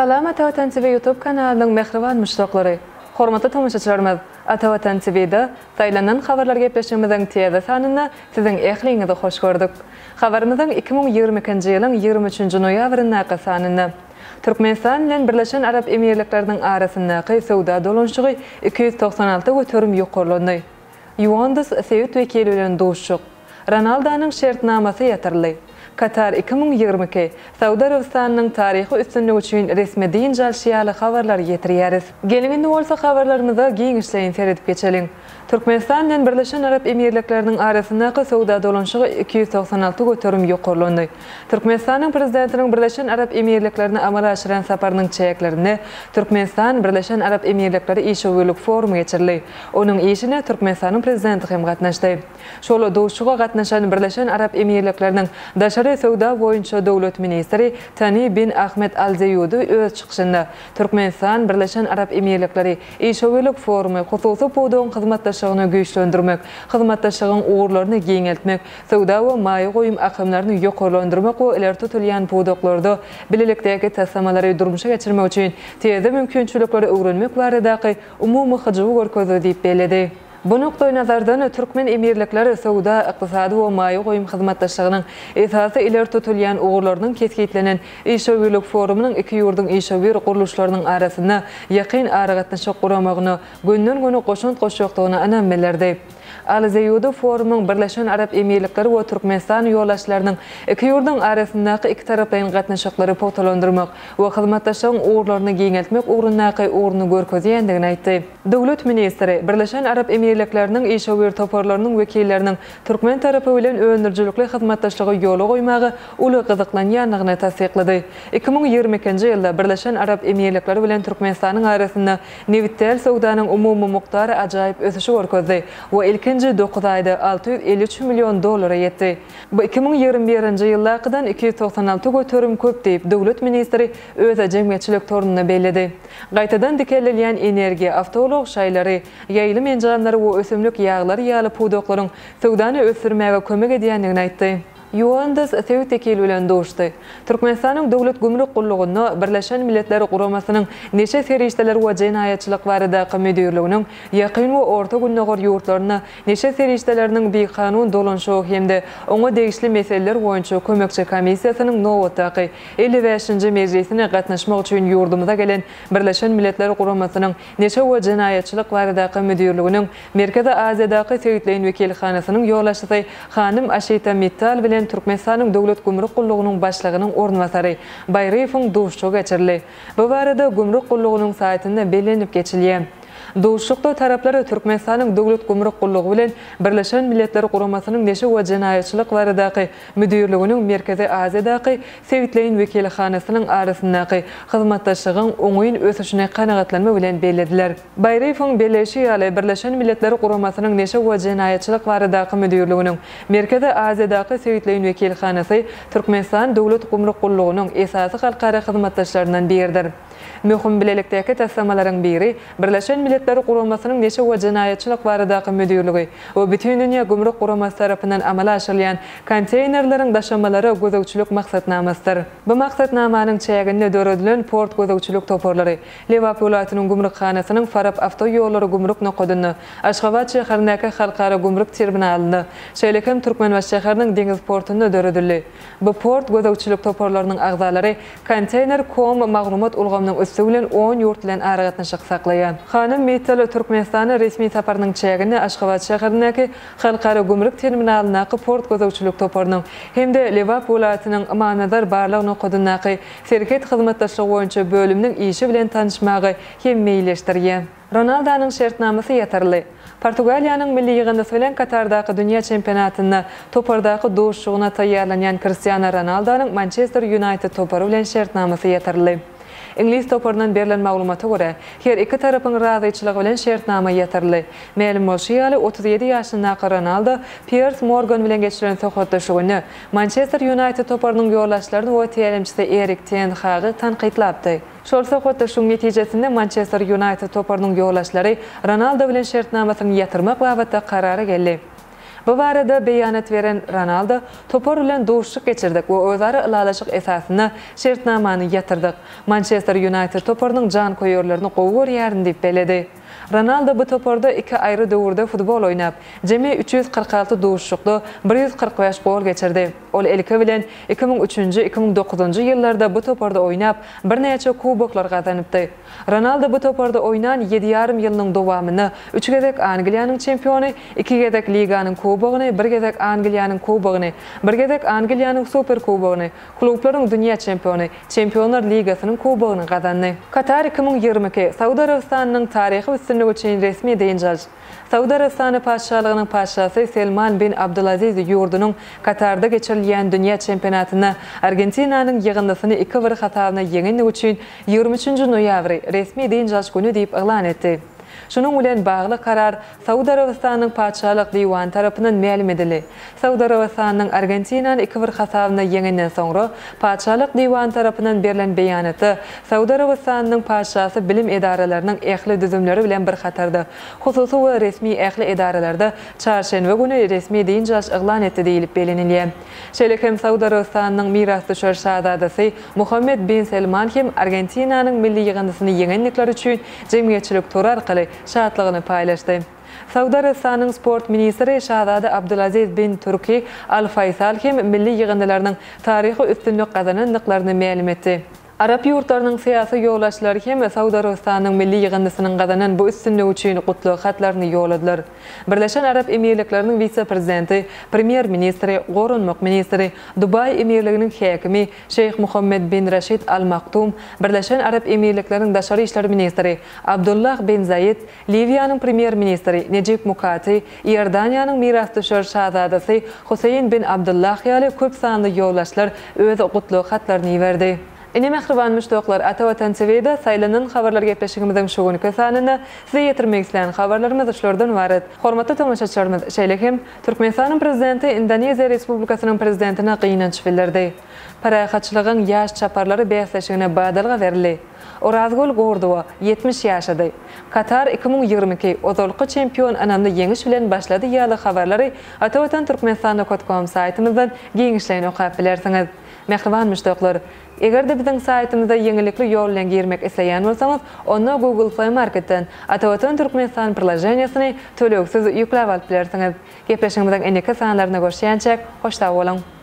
Salam Ata Watan TV YouTube kanalynyň mähriban muşdaklary! Hormatly tomaşaçylarymyz, Ata Watan TV-da Saýlanan habarlar gepleşigimiziň täze sanynda siziň ähliňizi hoş gördük. Habarymyzyň 2022-nji ýylyň 23-nji noýabryndaky sanynda Türkmenistan bilen Birleşen Arap Emirlikleriniň arasyndaky söwda dolanyşygy 296% ýokarlandy. Ýuwendus sebit wekili bilen duşuşyk. Ronaldonyň şertnamasy ýatyryldy. Katar 2022, Saud Arabystanynyň taryhy üstünligi üçin resmi dynç alşy ýaly habarlary ýetirýäris. Geliň indi bolsa habarlarymyza giňişleýin seredip geçeliň. Türkmenistan bilen Birleşen Arap Emirlikleriniň arasyndaky söwda dolanyşygy 296% ýokarlandy. Türkmenistanyň Prezidentiniň Birleşen Arap Emirliklerine amala aşyran saparynyň çäklerinde Türkmenistan, Birleşen Arap Emirlikleri işewürlik forumy geçirildi. Onuň işine Türkmenistanyň Prezidenti hem gatnaşdy. Şol duşuşyga gatnaşan Birleşen Arap Emirlikleriniň daşary söwda boýunça döwlet ministri Tani bin Ahmed Al Zeýudi öz çykyşynda Türkmenistan, Birleşen Arap Emirlikleri işewürlik forumy hususy pudagyň hyzmatdaşlygyny güýçlendirmek, hyzmatdaşlygyň ugurlaryny giňeltmek, söwda we maýa goýum akymlaryny ýokarlandyrmak we ileri tutulýan pudaklarda bilelikdäki taslamalary durmuşa geçirmek üçin täze mümkinçilikleri öwrenmek baradaky umumy hyjuwy görkezdi diýip belledi. Bu nukdaýnazardan, türkmen emirlikleri söwda, ykdysady we maýa goýum hyzmatdaşlygynyň esasy ileri tutulýan ugurlarynyň kesgitlenen işewürlik forumynyň iki ýurduň işewür gurluşlarynyň arasynda ýakyn aragatnaşyk guramagyna gönden-göni goşant goşjakdygyna ynam bildirdi. Al Zeýudi forumyň Birleşen Arap Emirlikleri we Türkmenistan ýolbaşçylarynyň iki ýurduň arasyndaky ikitaraplaýyn gatnaşyklary pugtalandyrmak we hyzmatdaşlygyň ugurlaryny giňeltmek ugrundaky ugruny görkezýändigini aýtdy. Döwlet ministri, Birleşen Arap Emirlikleriniň işewür toparlarynyň wekilleriniň türkmen tarapy bilen öndürijilikli hyzmatdaşlygy ýola goýmaga uly gyzyklanýandygyny tassyklady. 2022-nji ýylda Birleşen Arap Emirlikleri bilen Türkmenistanyň arasynda nebit däl söwdanyň umumy mukdary ajaýyp ösüşi görkezdi we ilkinji dokuz aýda 653 million dollara ýetdi. Bu 2021-nji ýyldakydan 296% köp diýip, döwlet ministri öz jemgyýetçilik torunda belledi. Gaýtadan dikeldilýän energiýa, awtoulag şaýlary, ýaýlym enjamlary we ösümlik ýaglary ýaly pudaklaryň söwdany ösdürmäge kömek edýändigini aýtdy. Ýuwendus sebit wekili bilen duşdy. Türkmenistanyň Döwlet gümrük gullugynda Birleşen Milletler Guramasynyň Neşe serişdeleri we jenaýatçylyk baradaky müdirliginiň Ýakyn we Orta Gündogar ýurtlarynda neşe serişdeleriniň bikanun dolanyşygy hem-de oňa degişli meseleler boýunça kömekçi komissiýasynyň nobatdaky 55-nji mejlisine gatnaşmak üçin ýurdumyza gelen Birleşen Milletler Guramasynyň Neşe we jenaýatçylyk baradaky müdirliginiň Merkezi Aziýadaky sebitleýin wekilhanasynyň ýolbaşçysy hanym Aşita Mittal bilen Türkmenistanyň Döwlet gümrük gullugynyň başlygynyň orunbasary Baýryýewiň duşuşygy geçirildi. Bu barada gümrük gullugynyň saýtynda bellenilip geçilýär. Duşuşykda taraplar Türkmenistanyň Döwlet gümrük gullugy bilen Birleşen Milletler Guramasynyň Neşe we jenaýatçylyk baradaky müdirliginiň Merkezi Aziýadaky sebitleýin wekilhanasynyň arasyndaky hyzmatdaşlygyň oňyn ösüşini kanagatlanma bilen bellediler. Baýryýewiň belleýşi ýaly, Birleşen Milletler Guramasynyň Neşe we jenaýatçylyk baradaky müdirliginiň Merkezi Aziýadaky sebitleýin wekilhanasy Türkmenistan Döwlet gümrük gullugynyň esasy halkara hyzmatdaşlaryndan biridir. Möhüm bilelikdäki taslamalaryň biri Birleşen Milletler Guramasynyň Neşe we jenaýatçylyk baradaky müdirligi we Bütindünýä gümrük guramasy tarapyndan amala aşyrylýan konteýnerleriň daşamalara gözegçilik maksatnamasydyr. Bu maksatnamanyň çäginde döredilen port gözegçilik toparlary Lebap welaýatynyň gümrükhanasynyň Farap awtoýollary gümrük nokadynda, Aşgabat şäherindäki Halkara gümrük terminalynda, şeýle hem Türkmenbaşy şäheriniň deňiz portunda döredildi. Bu port gözegçilik toparlarynyň agzalary Container. Com maglumat ulgamynyň üsti bilen on ýurt bilen aragatnaşyk saklaýar. Hanym Mittal Türkmenistana resmi saparynyň çäginde Aşgabat şäherindäki Halkara gümrük terminalyndaky port gözegçilik toparynyň hem-de Lebap welaýatynyň Ymamnazar barlag nokadyndaky serhet hyzmatdaşlygy boýunça bölüminiň işi bilen tanyşmagy hem meýilleşdirýär. Ronaldonyň şertnamasy ýatyryldy. Portugaliýanyň milli ýygyndysy bilen Katardaky dünýä çempionatynda topardaky duşuşygyna taýýarlanýan Kristiano Ronaldonyň Mançester Ýunaýted topary bilen şertnamasy ýatyryldy. Iňlis toparyndan berlen maglumata görä, her iki tarapyň razyçylygy bilen şertnama ýatyryldy. Mälim bolşy ýaly, 37 ýaşyndaky Ronaldo Piers Morgan bilen geçiren söhbetdeşliginde Mançester Ýunaýted toparynyň ýolbaşçylaryny we tälimçisi Erik ten Hagy tankytlapdy. Şol söhbetdeşligiň netijesinde Mançester Ýunaýted toparynyň ýolbaşçylary Ronaldo bilen şertnamasyny ýatyrmak babatda karara geldi. Bu barada beýanat beren Ronaldo, Topar bilen duşuşyk geçirdik we özara ylalaşyk esasynda şertnamany ýatyrdyk. Mançester Ýunaýted toparynyň janköýerlerini gowy görýärin diýip belledi. Ronaldo bu toparda iki aýry döwürde futbol oýnap, jemi 346 duşuşykda 145 gol geçirdi. Ol ilki bilen 2003-nji, 2009-njy ýyllarda bu toparda oýnap, birnäçe kuboklar gazanypdy. Ronaldo bu toparda oýnan ýedi ýarym ýylynyň dowamynda üç gezek Angliýanyň çempiony, iki gezek liganyň kubogyny, bir gezek Angliýanyň kubogyny, bir gezek Angliýanyň Superkubogyny, klublaryň dünýä çempiony, Çempionlar ligasynyň kubogyny gazandy. Katar 2022, Saud Arabystanynyň taryhy üstünligi üçin resmi dynç alyş. Saud Arabystany Patyşalygynyň Patyşasy Selman bin Abdulaziz ýurdunyň Katarda geçirilýän dünýä çempionatynda Argentinanyň ýygyndysyny iki bir hasabyna ýeňendigi üçin 23-nji noýabry resmi dynç alyş güni diýip yglan etdi. Şunuň bilen bagly karar Saud Arabystanynyň Patyşalyk diwany tarapyndan mälim edildi. Saud Arabystanynyň Argentinany iki bir hasabyna ýeňenden soňra, Patyşalyk diwany tarapyndan berlen beýanatda Saud Arabystanynyň Patyşasy bilim edaralarynyň ähli düzümleri bilen bir hatarda, hususy we resmi ähli edaralarda çarşenbe güni resmi dynç alyş yglan etdi diýlip bellenilýär. Şeýle hem Saud Arabystanynyň mirasdüşer şazadasy Muhammed bin Selman hem Argentinanyň milli ýygyndysyny ýeňendikleri üçin jemgyýetçilik tory arkaly şatlygyny paýlaşdy. Saud Arabystanynyň sport ministri şazada Abdulaziz bin Turki Al Faýsal hem milli ýygyndylarynyň taryhy üstünlik gazanandyklaryny mälim etdi. Arap ýurtlarynyň syýasy ýolbaşçylary hem Saud Arabystanynyň milli ýygyndysynyň gazanan bu üstünligi üçin gutlag hatlaryny ýolladylar. Birleşen Arap Emirlikleriniň wise-prezidenti, premýer-ministri, goranmak ministri, Dubaý emirliginiň häkimi Şeýh Muhammed bin Raşid Al Maktum, Birleşen Arap Emirlikleriniň daşary işler ministri Abdullah bin Zaid, Liwiýanyň premýer-ministri Nejip Mukati, Iordaniýanyň mirasdüşer şazadasy Huseýn bin Abdullah ýaly köp sanly ýolbaşçylar öz gutlag hatlaryny iberdi. Ine mähriban muşdaklar, Ata Watan TVde Saýlanan habarlar gepleşigimiziň şu günki sanynda size ýetirmek islän habarlarymyz şulardan ybarat. Hormatly tomaşaçylarymyz, şeýle hem, Türkmenistanyň Prezidenti Indoneziýa Respublikasynyň Prezidentine gynanç bildirdi. Parahatçylygyň ýaş çaparlary bäsleşigine badalga berildi. Orazgül Gurdowa, 70 ýaşady. Katar 2022, ozalky çempion ynamly ýeňiş bilen başlady ýaly habarlary Atavatan Türkmenistan nokat kom saýtymyzdan giňişleýin okap bilersiňiz. Mähriban muşdaklar! Eger-de biziň saýtymyza ýeňillikli ýol bilen girmek isleýän bolsaňyz, onda Google Play Marketden Atavatan Türkmenistan priloženiýasyny tölegsiz ýükläp alyp bilersiňiz. Gepleşigimiziň indiki sanlarynda görüşýänçäk, hoş sag boluň!